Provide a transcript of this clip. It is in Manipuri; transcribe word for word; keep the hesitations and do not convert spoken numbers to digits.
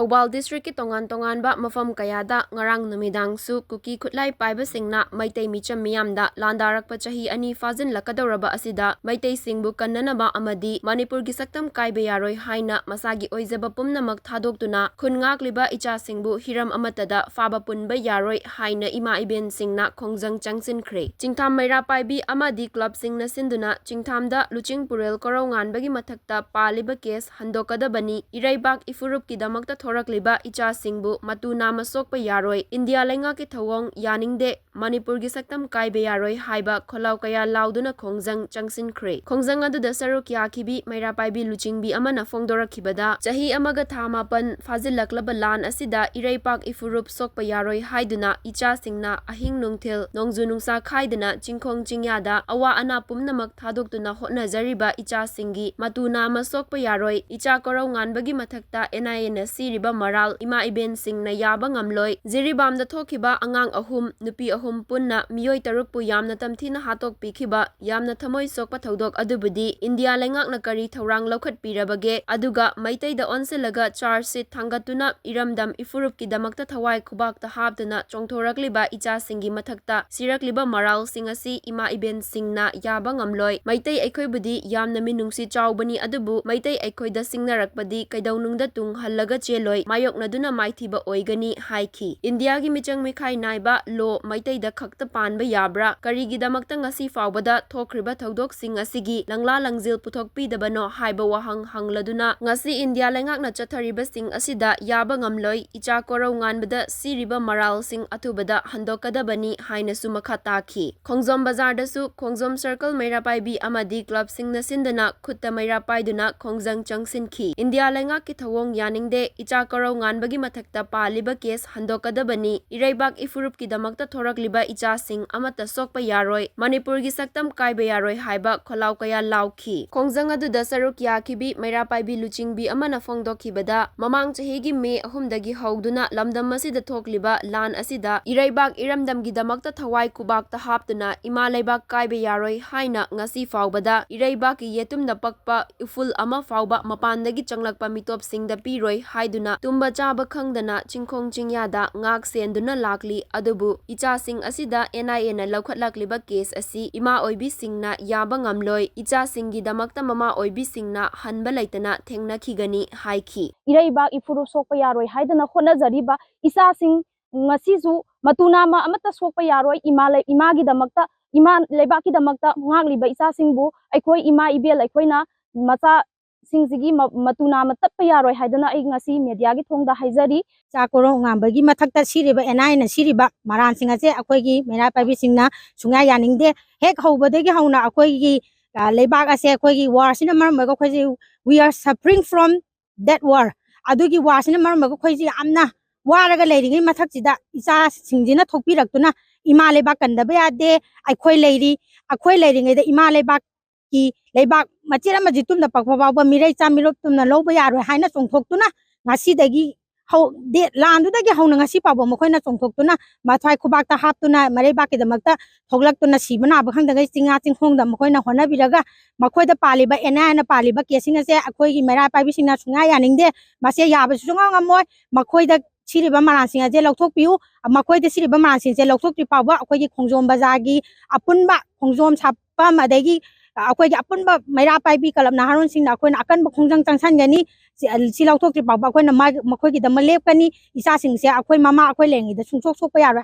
ꯊꯧꯕꯥꯜ district ꯀꯤ ꯇꯣꯉꯥꯟ ꯇꯣꯉꯥꯟꯕ ꯃꯐꯝ ꯀꯌꯥꯗ ꯉꯔꯥꯡ ꯅꯨꯃꯤꯗꯥꯡꯁꯨ ꯀꯨꯀꯤ ꯈꯨꯠꯂꯥꯏ ꯄꯥꯏꯕꯁꯤꯡꯅ ꯃꯩꯇꯩ ꯃꯤꯆꯝ ꯃꯤꯌꯥꯝꯗ ꯂꯥꯟꯗꯥꯔꯛꯄ ꯆꯍꯤ ꯑꯅꯤ ꯐꯥꯖꯤꯜꯂꯛꯀꯗꯧꯔꯕ ꯑꯁꯤꯗ ꯃꯩꯇꯩꯁꯤꯡꯕꯨ ꯀꯟꯅꯅꯕ ꯑꯃꯗꯤ ꯃꯅꯤꯄꯨꯔꯒꯤ ꯁꯛꯇꯝ ꯀꯥꯏꯕ ꯌꯥꯔꯣꯏ ꯍꯥꯏꯅ ꯃꯁꯥꯒꯤ ꯑꯣꯏꯖꯕ ꯄꯨꯝꯅꯃꯛ ꯊꯥꯗꯣꯛꯇꯨꯅ ꯈꯨꯟ ꯉꯥꯛꯂꯤꯕ ꯏꯆꯥꯁꯤꯡꯕꯨ ꯍꯤꯔꯝ ꯑꯃꯠꯇꯗ ꯐꯥꯕ ꯄꯨꯟꯕ ꯌꯥꯔꯣꯏ ꯍꯥꯏꯅ ꯏꯃꯥ ꯏꯕꯦꯟꯁꯤꯡꯅ ꯈꯣꯡꯖꯪ ꯆꯪꯁꯤꯟꯈ꯭ꯔꯦ꯫ ꯆꯤꯡꯊꯥꯝ ꯃꯩꯔꯥ ꯄꯥꯏꯕꯤ ꯑꯃꯗꯤ club ꯁꯤꯡꯅ ꯁꯤꯟꯗꯨꯅ ꯆꯤꯡꯊꯥꯝꯗ ꯂꯨꯆꯤꯡ ꯄꯨꯔꯦꯜ ꯀꯣꯔꯧ ꯉꯥꯟꯕꯒꯤ ꯃꯊꯛꯇ ꯄꯥꯜꯂꯤꯕ case ꯍꯟꯗꯣꯛꯀꯗꯕꯅꯤ, ꯏꯔꯩꯕꯥꯛ ꯏꯐꯨꯔꯨꯞꯀꯤꯗꯃꯛꯇ ꯊꯣꯔꯛꯂꯤꯕ ꯏꯆꯥꯁꯤꯡꯕꯨ ꯃꯇꯨ ꯅꯥꯝꯃ ꯁꯣꯛꯄ ꯌꯥꯔꯣꯏ, ꯏꯟꯗꯤꯌꯥ ꯂꯩꯉꯥꯛꯀꯤ ꯊꯧꯑꯣꯡ ꯌꯥꯅꯤꯡꯗꯦ, ꯃꯅꯤꯄꯨꯔꯒꯤ ꯁꯛꯇꯝ ꯀꯥꯏꯕ ꯌꯥꯔꯣꯏ ꯍꯥꯏꯕ ꯈꯣꯜꯂꯥꯎ ꯀꯌꯥ ꯂꯥꯎꯗꯨꯅ ꯈꯣꯡꯖꯪ ꯆꯪꯁꯤꯟꯈ꯭ꯔꯦ꯫ ꯈꯣꯡꯖꯪ ꯑꯗꯨꯗ ꯁꯔꯨꯛ ꯌꯥꯈꯤꯕꯤ ꯃꯩꯔꯥ ꯄꯥꯏꯕꯤ ꯂꯨꯆꯤꯡꯕꯤ ꯑꯃꯅ ꯐꯣꯡꯗꯣꯔꯛꯈꯤꯕꯗ, ꯆꯍꯤ ꯑꯃꯒ ꯊꯥ ꯃꯥꯄꯟ ꯐꯥꯖꯤꯜꯂꯛꯂꯕ ꯂꯥꯟ ꯑꯁꯤꯗ ꯏꯔꯩꯄꯥꯛ ꯏꯐꯨꯔꯨꯞ ꯁꯣꯛꯄ ꯌꯥꯔꯣꯏ ꯍꯥꯏꯗꯨꯅ ꯏꯆꯥꯁꯤꯡꯅ ꯑꯍꯤꯡ ꯅꯨꯡꯊꯤꯜ ꯅꯣꯡꯖꯨ ꯅꯨꯡꯁꯥ ꯈꯥꯏꯗꯅ ꯆꯤꯡꯈꯣꯡ ꯆꯤꯡꯌꯥꯗ ꯑꯋꯥ ꯑꯅꯥ ꯄꯨꯝꯅꯃꯛ ꯊꯥꯗꯣꯛꯇꯨꯅ ꯍꯣꯠꯅꯖꯔꯤꯕ ꯏꯆꯥꯁꯤꯡꯒꯤ ꯃꯇꯨ ꯅꯥꯝꯃ ꯁꯣꯛꯄ ꯌꯥꯔꯣꯏ, ꯏꯆꯥ ꯀꯣꯔꯧ ꯉꯥꯟꯕꯒꯤ ꯃꯊꯛꯇ N I A ꯅ ꯁꯤꯔꯤꯕ ꯃꯔꯥꯜ ꯏꯃꯥ ꯏꯕꯦꯟꯁꯤꯡꯅ ꯌꯥꯕ ꯉꯝꯂꯣꯏ꯫ ꯖꯤꯔꯤꯕꯥꯝꯗ ꯊꯣꯛꯈꯤꯕ ꯑꯉꯥꯡ ꯑꯍꯨꯝ, ꯅꯨꯄꯤ ꯑꯍꯨꯝ ꯄꯨꯟꯅ ꯃꯤꯑꯣꯏ ꯇꯔꯨꯛꯄꯨ ꯌꯥꯝꯅ ꯇꯝꯊꯤꯅ ꯍꯥꯠꯇꯣꯛꯄꯤꯈꯤꯕ ꯌꯥꯝꯅ ꯊꯃꯣꯏ ꯁꯣꯛꯄ ꯊꯧꯗꯣꯛ ꯑꯗꯨꯕꯨꯗꯤ ꯏꯟꯗꯤꯌꯥ ꯂꯩꯉꯥꯛꯅ ꯀꯔꯤ ꯊꯧꯔꯥꯡ ꯂꯧꯈꯠꯄꯤꯔꯕꯒꯦ? ꯑꯗꯨꯒ ꯃꯩꯇꯩꯗ ꯑꯣꯟꯁꯤꯜꯂꯒ charge sheet ꯊꯥꯡꯒꯠꯇꯨꯅ ꯏꯔꯝꯗꯝ ꯏꯐꯨꯔꯨꯞꯀꯤꯗꯃꯛꯇ ꯊꯋꯥꯏ ꯈꯨꯕꯥꯛꯇ ꯍꯥꯞꯇꯨꯅ ꯆꯣꯡꯊꯣꯔꯛꯂꯤꯕ ꯏꯆꯥꯁꯤꯡꯒꯤ ꯃꯊꯛꯇ ꯁꯤꯔꯛꯂꯤꯕ ꯃꯔꯥꯜꯁꯤꯡ ꯑꯁꯤ ꯏꯃꯥ ꯏꯕꯦꯟꯁꯤꯡꯅ ꯌꯥꯕ ꯉꯝꯂꯣꯏ꯫ ꯃꯩꯇꯩ ꯑꯩꯈꯣꯏꯕꯨꯗꯤ ꯌꯥꯝꯅ ꯃꯤꯅꯨꯡꯁꯤ ꯆꯥꯎꯕꯅꯤ, ꯑꯗꯨꯕꯨ ꯃꯩꯇꯩ ꯑꯩꯈꯣꯏꯗ ꯁꯤꯡꯅꯔꯛꯄꯗꯤ ꯀꯩꯗꯧꯅꯨꯡꯗ ꯇꯨꯡ ꯍꯜꯂꯒ ꯆꯦꯜꯂꯣꯏ, ꯃꯥꯌꯣꯛꯅꯗꯨꯅ ꯃꯥꯏꯊꯤꯕ ꯑꯣꯏꯒꯅꯤ ꯍꯥꯏꯈꯤ꯫ ꯏꯟꯗꯤꯌꯥꯒꯤ ꯃꯤꯆꯪ ꯃꯤꯈꯥꯏ ꯅꯥꯏꯕ law ꯃꯩꯇꯩꯗ ꯈꯛꯇ ꯄꯥꯟꯕ ꯌꯥꯕ꯭ꯔꯥ? ꯀꯔꯤꯒꯤꯗꯃꯛꯇ ꯉꯁꯤ ꯐꯥꯎꯕꯗ ꯊꯣꯛꯈ꯭ꯔꯤꯕ ꯊꯧꯗꯣꯛꯁꯤꯡ ꯑꯁꯤꯒꯤ ꯂꯪꯂꯥ ꯂꯪꯖꯤꯜ ꯄꯨꯊꯣꯛꯄꯤꯗꯕꯅꯣ ꯍꯥꯏꯕ ꯋꯥꯍꯪ ꯍꯪꯂꯗꯨꯅ ꯉꯁꯤ ꯏꯟꯗꯤꯌꯥ ꯂꯩꯉꯥꯛꯅ ꯆꯠꯊꯔꯤꯕꯁꯤꯡ ꯑꯁꯤꯗ ꯌꯥꯕ ꯉꯝꯂꯣꯏ, ꯏꯆꯥ ꯀꯣꯔꯧ ꯉꯥꯟꯕꯗ ꯁꯤꯔꯤꯕ ꯃꯔꯥꯜꯁꯤꯡ ꯑꯊꯨꯕꯗ ꯍꯟꯗꯣꯛꯀꯗꯕꯅꯤ ꯍꯥꯏꯅꯁꯨ ꯃꯈꯥ ꯇꯥꯈꯤ꯫ ꯈꯣꯡꯖꯣꯝ ꯕꯖꯥꯔꯗꯁꯨ ꯈꯣꯡꯖꯣꯝ circle ꯃꯩꯔꯥ ꯄꯥꯏꯕꯤ ꯑꯃꯗꯤ club ꯁꯤꯡꯅ ꯁꯤꯟꯗꯨꯅ ꯈꯨꯠꯇ ꯃꯩꯔꯥ ꯄꯥꯏꯗꯨꯅ ꯈꯣꯡꯖꯪ ꯆꯪꯁꯤꯟꯈꯤ꯫ ꯏꯟꯗꯤꯌꯥ ꯂꯩꯉꯥꯛꯀꯤ ꯊꯧꯑꯣꯡ ꯌꯥꯅꯤꯡꯗꯦ, ꯏꯆꯥ ꯀꯣꯔꯧ ꯉꯥꯟꯕꯒꯤ ꯃꯊꯛꯇ ꯄꯥꯜꯂꯤꯕ case ꯍꯟꯗꯣꯛꯀꯗꯕꯅꯤ, ꯏꯔꯩꯕꯥꯛ ꯏꯐꯨꯔꯨꯞꯀꯤꯗꯃꯛꯇ ꯊꯣꯔꯛꯂꯤꯕ ꯏꯆꯥꯁꯤꯡ ꯑꯃꯠꯇ ꯁꯣꯛꯄ ꯌꯥꯔꯣꯏ, ꯃꯅꯤꯄꯨꯔꯒꯤ ꯁꯛꯇꯝ ꯀꯥꯏꯕ ꯌꯥꯔꯣꯏ ꯍꯥꯏꯕ ꯈꯣꯜꯂꯥꯎ ꯀꯌꯥ ꯂꯥꯎꯈꯤ꯫ ꯈꯣꯡꯖꯪ ꯑꯗꯨꯗ ꯁꯔꯨꯛ ꯌꯥꯈꯤꯕꯤ ꯃꯩꯔꯥ ꯄꯥꯏꯕꯤ ꯂꯨꯆꯤꯡꯕꯤ ꯑꯃꯅ ꯐꯣꯡꯗꯣꯛꯈꯤꯕꯗ, ꯃꯃꯥꯡ ꯆꯍꯤꯒꯤ May ꯑꯍꯨꯝꯗꯒꯤ ꯍꯧꯗꯨꯅ ꯂꯝꯗꯝ ꯑꯁꯤꯗ ꯊꯣꯛꯂꯤꯕ ꯂꯥꯟ ꯑꯁꯤꯗ ꯏꯔꯩꯕꯥꯛ ꯏꯔꯝꯗꯝꯒꯤꯗꯃꯛꯇ ꯊꯋꯥꯏ ꯈꯨꯕꯥꯛꯇ ꯍꯥꯞꯇꯨꯅ ꯏꯃꯥ ꯂꯩꯕꯥꯛ ꯀꯥꯏꯕ ꯌꯥꯔꯣꯏ ꯍꯥꯏꯅ ꯉꯁꯤ ꯐꯥꯎꯕꯗ ꯏꯔꯩꯕꯥꯛꯀꯤ ꯌꯦꯇꯨꯝꯗ ꯄꯛꯄ ꯏꯐꯨꯜ ꯑꯃ ꯐꯥꯎꯕ ꯃꯄꯥꯟꯗꯒꯤ ꯆꯪꯂꯛꯄ ꯃꯤꯇꯣꯞꯁꯤꯡꯗ ꯄꯤꯔꯣꯏ ꯍꯥꯏꯗꯨꯅ ꯇꯨꯝꯕ ꯆꯥꯕ ꯈꯪꯗꯅ ꯆꯤꯡꯈꯣꯡ ꯆꯤꯡꯌꯥꯗ ꯉꯥꯛ ꯁꯦꯟꯗꯨꯅ ꯂꯥꯛꯂꯤ꯫ ꯑꯗꯨꯕꯨ ꯏꯆꯥꯁꯤꯡ ꯑꯁꯤꯗ ꯑꯦꯟ ꯑꯥꯏ ꯑꯦꯅ ꯂꯧꯈꯠꯂꯛꯂꯤꯕ ꯀꯦꯁ ꯑꯁꯤ ꯏꯃꯥ ꯑꯣꯏꯕꯤꯁꯤꯡꯅ ꯌꯥꯕ ꯉꯝꯂꯣꯏ꯫ ꯏꯆꯥꯁꯤꯡꯒꯤꯗꯃꯛꯇ ꯃꯃꯥ ꯑꯣꯏꯕꯤꯁꯤꯡꯅ ꯍꯟꯕ ꯂꯩꯇꯅ ꯊꯦꯡꯅꯈꯤꯒꯅꯤ ꯍꯥꯏꯈꯤ꯫ ꯏꯔꯩꯕꯥꯛ ꯏꯐꯨꯔꯨꯞ ꯁꯣꯛꯄ ꯌꯥꯔꯣꯏ ꯍꯥꯏꯗꯨꯅ ꯍꯣꯠꯅꯖꯔꯤꯕ ꯏꯆꯥꯁꯤꯡ ꯉꯁꯤꯁꯨ ꯃꯇꯨ ꯅꯥꯝꯃ ꯑꯃꯠꯇ ꯁꯣꯛꯄ ꯌꯥꯔꯣꯏ꯫ ꯏꯃꯥ ꯂꯩ-, ꯏꯃꯥꯒꯤꯗꯃꯛꯇ, ꯏꯃꯥ ꯂꯩꯕꯥꯛꯀꯤꯗꯃꯛꯇ ꯉꯥꯛꯂꯤꯕ ꯏꯆꯥꯁꯤꯡꯕꯨ ꯑꯩꯈꯣꯏ ꯏꯃꯥ ꯏꯕꯦꯜ ꯑꯩꯈꯣꯏꯅ ꯃꯆꯥꯁꯤꯡꯁꯤꯒꯤ ꯃ-, ꯃꯇꯨ ꯅꯥꯝꯃ ꯇꯠꯄ ꯌꯥꯔꯣꯏ ꯍꯥꯏꯗꯨꯅ ꯑꯩ ꯉꯁꯤ ꯃꯦꯗꯤꯌꯥꯒꯤ ꯊꯣꯡꯗ ꯍꯥꯏꯖꯔꯤ꯫ ꯆꯥꯛ ꯀꯣꯔꯧ ꯉꯥꯟꯕꯒꯤ ꯃꯊꯛꯇ ꯁꯤꯔꯤꯕ ꯑꯦꯟ ꯑꯥꯏ ꯑꯦꯅ ꯁꯤꯔꯤꯕ ꯃꯔꯥꯟꯁꯤꯡ ꯑꯁꯦ ꯑꯩꯈꯣꯏꯒꯤ ꯃꯩꯔꯥ ꯄꯥꯏꯕꯤꯁꯤꯡꯅ ꯁꯨꯡꯌꯥ ꯌꯥꯅꯤꯡꯗꯦ꯫ ꯍꯦꯛ ꯍꯧꯕꯗꯒꯤ ꯍꯧꯅ ꯑꯩꯈꯣꯏꯒꯤ, ꯑ, ꯂꯩꯕꯥꯛ ꯑꯁꯦ ꯑꯩꯈꯣꯏꯒꯤ ꯋꯥꯔꯁꯤꯅ ꯃꯔꯝ ꯑꯣꯏꯔꯒ ꯑꯩꯈꯣꯏꯁꯦ we are suffering from that war꯫ ꯑꯗꯨꯒꯤ ꯋꯥꯔꯁꯤꯅ ꯃꯔꯝ ꯑꯣꯏꯔꯒ ꯑꯩꯈꯣꯏꯁꯦ ꯌꯥꯝꯅ ꯋꯥꯔꯒ ꯂꯩꯔꯤꯉꯩ ꯃꯊꯛꯁꯤꯗ ꯏꯆꯥꯁꯤꯡꯁꯤꯅ ꯊꯣꯛꯄꯤꯔꯛꯇꯨꯅ ꯏꯃꯥ ꯂꯩꯕꯥꯛ ꯀꯟꯗꯕ ꯌꯥꯗꯦ, ꯑꯩꯈꯣꯏ ꯂꯩꯔꯤ, ꯑꯩꯈꯣꯏ ꯂꯩꯔꯤꯉꯩꯗ ꯏꯃꯥ ꯂꯩꯕꯥꯛꯀꯤ, ꯂꯩꯕꯥꯛ ꯃꯆꯦꯠ ꯑꯃ ꯖꯤꯠ ꯇꯨꯝꯗ ꯄꯛꯄ ꯐꯥꯎꯕ ꯃꯤꯔꯩ ꯆꯥ ꯃꯤꯔꯣꯞ ꯇꯨꯝꯅ ꯂꯧꯕ ꯌꯥꯔꯣꯏ ꯍꯥꯏꯅ ꯆꯣꯡꯊꯣꯛꯇꯨꯅ ꯉꯁꯤꯗꯒꯤ ꯍꯧ-, ꯗꯦ-, ꯂꯥꯟꯗꯨꯗꯒꯤ ꯍꯧꯅ ꯉꯁꯤ ꯐꯥꯎꯕ ꯃꯈꯣꯏꯅ ꯆꯣꯡꯊꯣꯛꯇꯨꯅ ꯃꯊ꯭ꯋꯥꯏ ꯈꯨꯕꯥꯛꯇ ꯍꯥꯞꯇꯨꯅ ꯃꯔꯩꯕꯥꯛꯀꯤꯗꯃꯛꯇ ꯊꯣꯛꯂꯛꯇꯨꯅ ꯁꯤꯕ ꯅꯥꯕ ꯈꯪꯗꯉꯩ ꯆꯤꯡꯉꯥ ꯆꯤꯡꯈꯣꯡꯗ ꯃꯈꯣꯏꯅ ꯍꯣꯠꯅꯕꯤꯔꯒ ꯃꯈꯣꯏꯗ ꯄꯥꯜꯂꯤꯕ ꯑꯦꯟ ꯑꯥꯏ ꯑꯦꯅ ꯄꯥꯜꯂꯤꯕ ꯀꯦꯁꯁꯤꯡ ꯑꯁꯦ ꯑꯩꯈꯣꯏꯒꯤ ꯃꯩꯔꯥ ꯄꯥꯏꯕꯤꯁꯤꯡꯅ ꯁꯨꯡꯌꯥ ꯌꯥꯅꯤꯡꯗꯦ꯫ ꯃꯁꯦ ꯌꯥꯕꯁꯨ ꯁꯨꯡꯉꯝ ꯉꯝꯃꯣꯏ꯫ ꯃꯈꯣꯏꯗ ꯁꯤꯔꯤꯕ ꯃꯔꯥꯜꯁꯤꯡ ꯑꯁꯦ ꯂꯧꯊꯣꯛꯄꯤꯌꯨ꯫ ꯃꯈꯣꯏꯗ ꯁꯤꯔꯤꯕ ꯃꯔꯥꯜꯁꯤꯡꯁꯦ ꯂꯧꯊꯣꯛꯇ꯭ꯔꯤ ꯐꯥꯎꯕ ꯑꯩꯈꯣꯏꯒꯤ ꯈꯣꯡꯖꯣꯝ ꯕꯖꯥꯔꯒꯤ ꯑꯄꯨꯟꯕ ꯈꯣꯡꯖꯣꯝ ꯁꯥꯐꯝ ꯑꯗꯒꯤ ꯑꯩꯈꯣꯏꯒꯤ ꯑꯄꯨꯟꯕ ꯃꯩꯔꯥ ꯄꯥꯏꯕꯤ ꯀꯂꯕ ꯅꯍꯥꯔꯣꯟꯁꯤꯡꯅ ꯑꯩꯈꯣꯏꯅ ꯑꯀꯟꯕ ꯈꯣꯡꯖꯪ ꯆꯪꯁꯟꯒꯅꯤ꯫ ꯁꯤ, ꯁꯤ ꯂꯧꯊꯣꯛꯇ꯭ꯔꯤ ꯐꯥꯎꯕ ꯑꯩꯈꯣꯏꯅ ꯃꯥ-, ꯃꯈꯣꯏꯒꯤꯗꯃꯛ ꯂꯦꯞꯀꯅꯤ꯫ ꯏꯆꯥꯁꯤꯡꯁꯦ ꯑꯩꯈꯣꯏ ꯃꯃꯥ ꯑꯩꯈꯣꯏ ꯂꯩꯔꯤꯉꯩꯗ ꯁꯨꯡꯁꯣꯛ ꯁꯣꯛꯄ ꯌꯥꯔꯣꯏ꯫